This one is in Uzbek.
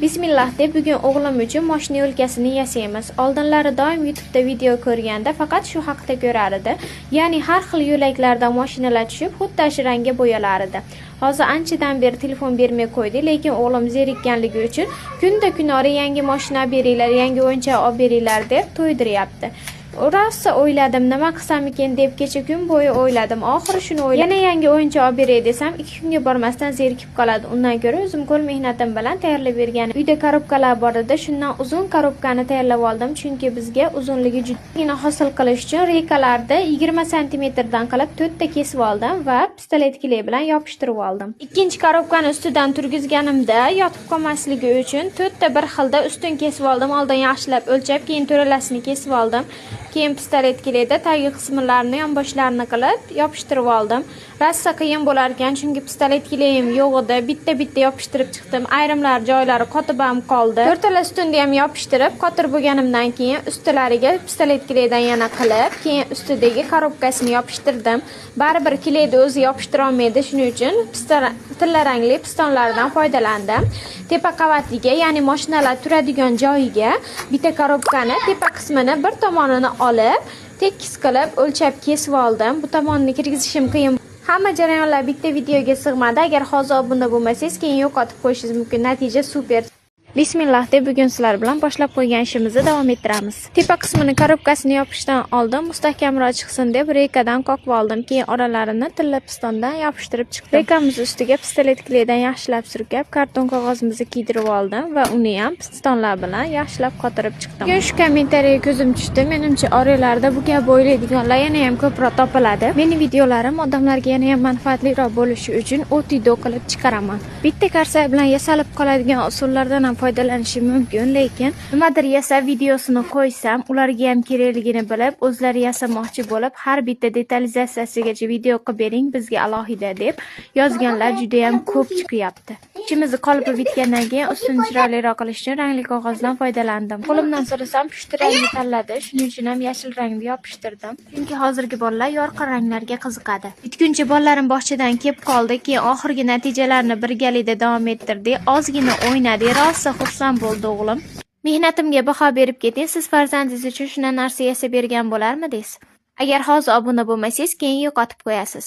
Bismillah deb bugun o'g'lim uchun moshina yo'lkasini yasaymiz. Oldinlari doim YouTube'da video ko'rganda faqat shu haqda ko'rar edi. Ya'ni har xil yo'laklardan mashinalar tushib, xuddi shu rangga bo'yalar edi. Hozir anchadan beri telefon bermay qo'ydi, lekin o'g'lim zerikkanligi uchun kunda kunora yangi mashina beringlar, yangi o'yinchoq olib beringlar deb to'ydiryapti. Rosa o'yladim, nima qilsam ekan deb kecha kun bo'yi o'yladim. Oxiri shuni o'yladim. Yana yangi o'yinchoq olib beray desam, 2 kunga bormasdan zerikib qoladi. Undan ko'ra o'zim qo'l mehnatim bilan tayyorlab berganim. Uyda korobkalar bor edi, shundan uzun korobkani tayyorlab oldim, chunki bizga uzunligi judagina hosil qilish uchun reykalarni 20 santimetrdan qilib 4 ta kesib oldim va pistolet kley bilan yopishtirib oldim. Ikkinchi korobkani ustidan turgizganimda yotib qolmasligi uchun 4 ta bir xilda ustun kesib oldim. Oldin yaxshilab o'lchab, keyin to'ralasini kesib oldim. Keyin pistolet kleyda tagi qismlarini, yonboshlarini qilib yopishtirib oldim. Rosa qiyin bo'lar ekan, chunki pistolet kleyim yo'q edi. Bitta-bitta yopishtirib chiqdim. Ayrimlar joylari qotib ham qoldi. To'rtala ustunni ham yopishtirib, qotirib bo'lganimdan keyin ustilariga pistolet kleydan yana qilib, keyin ustidagi korobkasini yopishtirdim. Baribir kleyni o'zi yopishtira olmaydi, shuning uchun tilla rangli pistonlardan foydalandim. Tepa qavatiga, ya'ni mashinalar turadigan joyiga bitta korobkani tepa qismini bir tomonini olib, tekis qilib o'lchab kesib oldim. Bu tomonini kirgizishim qiyin. Hamma jarayonlar bitta videoga sig'madi. Agar hozir obuna bo'lmasangiz, keyin yo'qotib qo'yishingiz mumkin. Natija super. Bismillah deb bugun sizlar bilan boshlab qo'ygan ishimizni davom ettiramiz. Tepa qismini korobkasini yopishdan oldin mustahkamroq chiqsin deb reykadan qoqib oldim. Keyin oralarini tilla pistondan yopishtirib chiqdim. Reykamiz ustiga pistolet kleydan yaxshilab surkab, karton qog'ozimizni kiydirib oldim va uni ham pistonlar bilan yaxshilab qotirib chiqdim. Bugun shu kommentariyaga ko'zim tushdi. Menimcha, oranglarda bu kabi o'ylaydiganlar yana ham ko'proq topiladi. Meni videolarim odamlarga yana ham manfaatliroq bo'lishi uchun OTD qilib chiqaraman. Bitta karsak bilan yasalib qoladigan usullardan ham foydalanishim mumkin, lekin nimadir yasab videosini qo'ysam, ularga ham kerakligini bilib, o'zlari yasamoqchi bo'lib, har bitta detalizatsiyasigacha video qilib bering bizga alohida deb yozganlar juda ham ko'p chiqyapti. Ishimizni qolipi bitgandan keyin ustini chiroyliroq qilish uchun rangli qog'ozdan foydalandim. Qo'limdan so'rasam, pushti rangni tanladi, shuning uchun ham yashil rangni yopishtirdim. Chunki hozirgi bolalar yorqin ranglarga qiziqadi. Bitguncha bolalarim bog'chadan kelib qoldi, keyin oxirgi natijalarni birgalikda davom ettirdik. Ozgina o'ynadik, rosa xursand bo'ldi o'g'lim. Mehnatimga baho berib keting, siz farzandingiz uchun shunday narsa yasab bergan bo'larmidingiz? Agar hozir obuna bo'lmasangiz, keyin yo'qotib qo'yasiz.